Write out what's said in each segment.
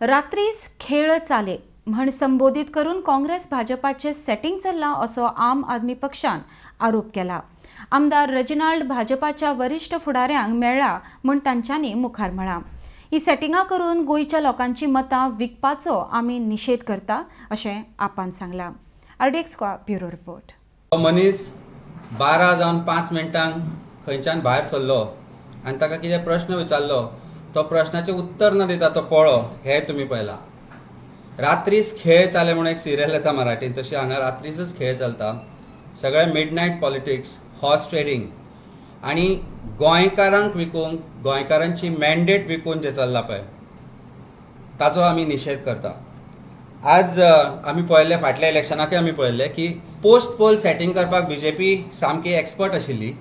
रात्रीस खेळ चाले म्हण संबोधीत करून काँग्रेस भाजपाचे सेटिंग चल्लां असो आम आदमी पक्षान आरोप केला. आमदार रेजिनाल्ड भाजपाच्या वरिश्ठ फुडाऱ्यांक मेळ्ळा म्हूण तांच्यांनी मुखार म्हळां. ही सेटिंगां करून गोंयच्या लोकांची मतां विकपाचो आमी निशेध करता अशें आपान सांगलां. RDX bureau report. तो मनीस 12 जावन 5 मिनटांक खंयच्यान भायर सरलो आनी ताका कितें प्रश्न विचारलो तो प्रश्नाचें उत्तर न दिता तो पळो हें तुमी पळयलां. रात्रीस खेळ चाले म्हणून एक सिरियल येता मराठीन, तशी हांगा रात्रीसच खेळ चलता. सगळे मिडनायट पॉलिटिक्स, हॉर्स ट्रेडींग आनी गोंयकारांक विकूंक, गोंयकारांची मॅन्डेट विकून जें चल्लां पळय ताचो आमी निशेध करता. आज आमी पळयल्लें फाटल्या इलेक्शनाकय आमी पळयल्लें की पोस्ट पोल सेटींग करपाक बीजेपी सामकी एक्सपर्ट आशिल्ली.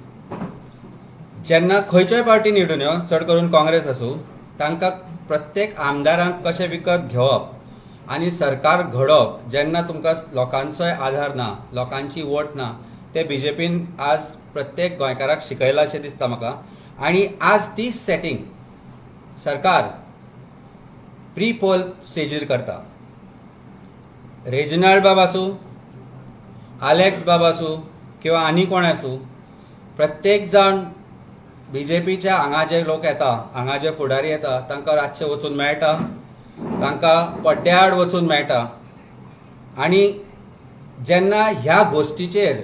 जेन्ना खंयच्याय पार्टी निवडून यो, चड करून काँग्रेस आसूं, तांकां प्रत्येक आमदारांक कशें विकत घेवप आनी सरकार घडोवप, जेन्ना तुमकां लोकांचोय आधार ना, लोकांची वोट ना, ते बीजेपीन आज प्रत्येक गोंयकाराक शिकयलां अशें दिसता म्हाका. आनी आज ती सेटींग सरकार प्री पोल स्टेजीर करता. रेजिनाल्ड बाब आसूं, आलेक्स बाब आसूं किंवा आनी कोण आसूं, प्रत्येक जाण बीजेपीच्या हांगा जे लोक येता, हांगा जे फुडारी येता, तांकां रातचे वचून मेळटा, तांकां पड्ड्याआड वचून मेळटा. आनी जेन्ना ह्या गोश्टीचेर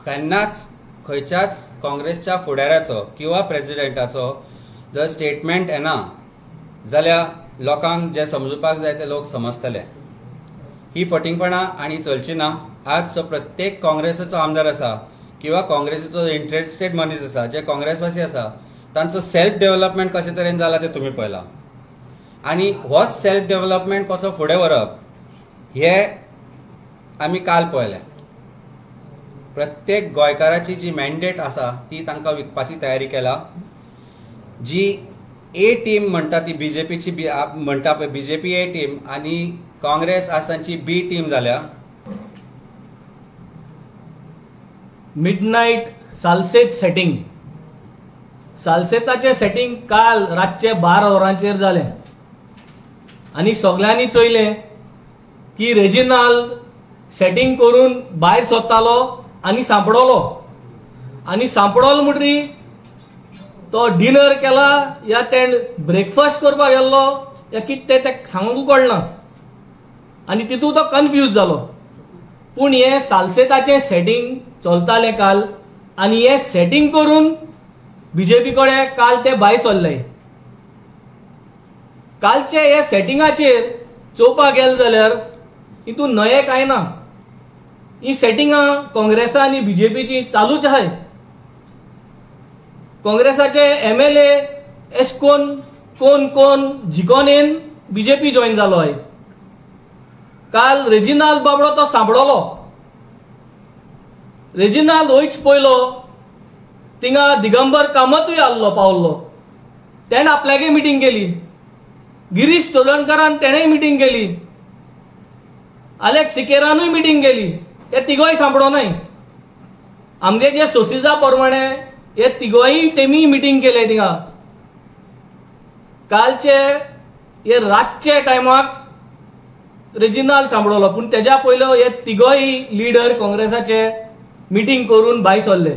केन्नाच खंयच्याच काँग्रेसच्या फुडाऱ्याचो किंवा प्रेजिडेंटाचो जर स्टेटमेंट येना जाल्यार लोकांक जे समजुपाक जाय ते लोक समजतले. ही फटींगपणां आनी चलची ना. आज जो प्रत्येक काँग्रेसीचो आमदार आसा किंवा काँग्रेसीचो इंट्रस्टेड मनीस आसा, जे काँग्रेसवासी आसा, तांचो सेल्फ डेव्हलपमेंट कशे तरेन जाला तें तुमी पळयलां. आनी होच सेल्फ डेव्हलपमेंट कसो फुडें व्हरप हे आमी काल पळयलें. प्रत्येक गोंयकाराची जी मॅन्डेट आसा ती तांकां विकपाची तयारी केला. जी ए टीम म्हणटा ती बीजेपीची म्हणटा पळय, बीजेपी ए टीम आनी काँग्रेस आज तांची बी टीम जाल्या. मिडनायट सालसेत सेटिंग, सालसेताचें सेटिंग काल रातचे 12 वरांचेर जालें आनी सगल्यांनी चोयलें की रेजिनाल्ड सेटिंग करून भायर सोदतालो आनी सांपडलो. आनी सांपडलो म्हणटरी तो डिनर केला या तेण ब्रेकफास्ट करपाक गेल्लो या कितें तें तें सांगूंक कळना आनी तितूंत तो कन्फ्यूज जालो. पूण हें सालसेताचें सेटिंग चलतालें काल आनी हें सेटिंग करून बीजेपी कडेन काल ते भायर सरले. कालचे हे सेटिंगाचेर चोवपाक गेले जाल्यार हितून नयें कांय ना. ही सेटिंगां काँग्रेसा आनी बीजेपीची चालूच आहाय. काँग्रेसाचे एमएलए एश कोन कोन कोन जिकोन येन बीजेपी जॉयन जालो आहे. काल रेजिनाल्ड बाबडो तो सांपडलो. रेजिनाल्ड वयच पयलो थिंगा दिगंबर कामतूय आहलो पावल्लो, तेणें आपल्याकय मिटींग केली. गिरीश चोडणकारान तेणेय मिटींग केली, आलेक्स सिकेरानूय मिटींग केली. हे तिगोय सांपडो नाय. आमगे जे सोसिजा प्रमाणे हे तिगोय तेमी मिटींग केले थिंगा. कालचे हे रातचे टायमाक रेजिनाल्ड सांपडलो, पूण तेज्या पयलो हे तिगोय लिडर काँग्रेसाचे मिटींग करून भायर सरले.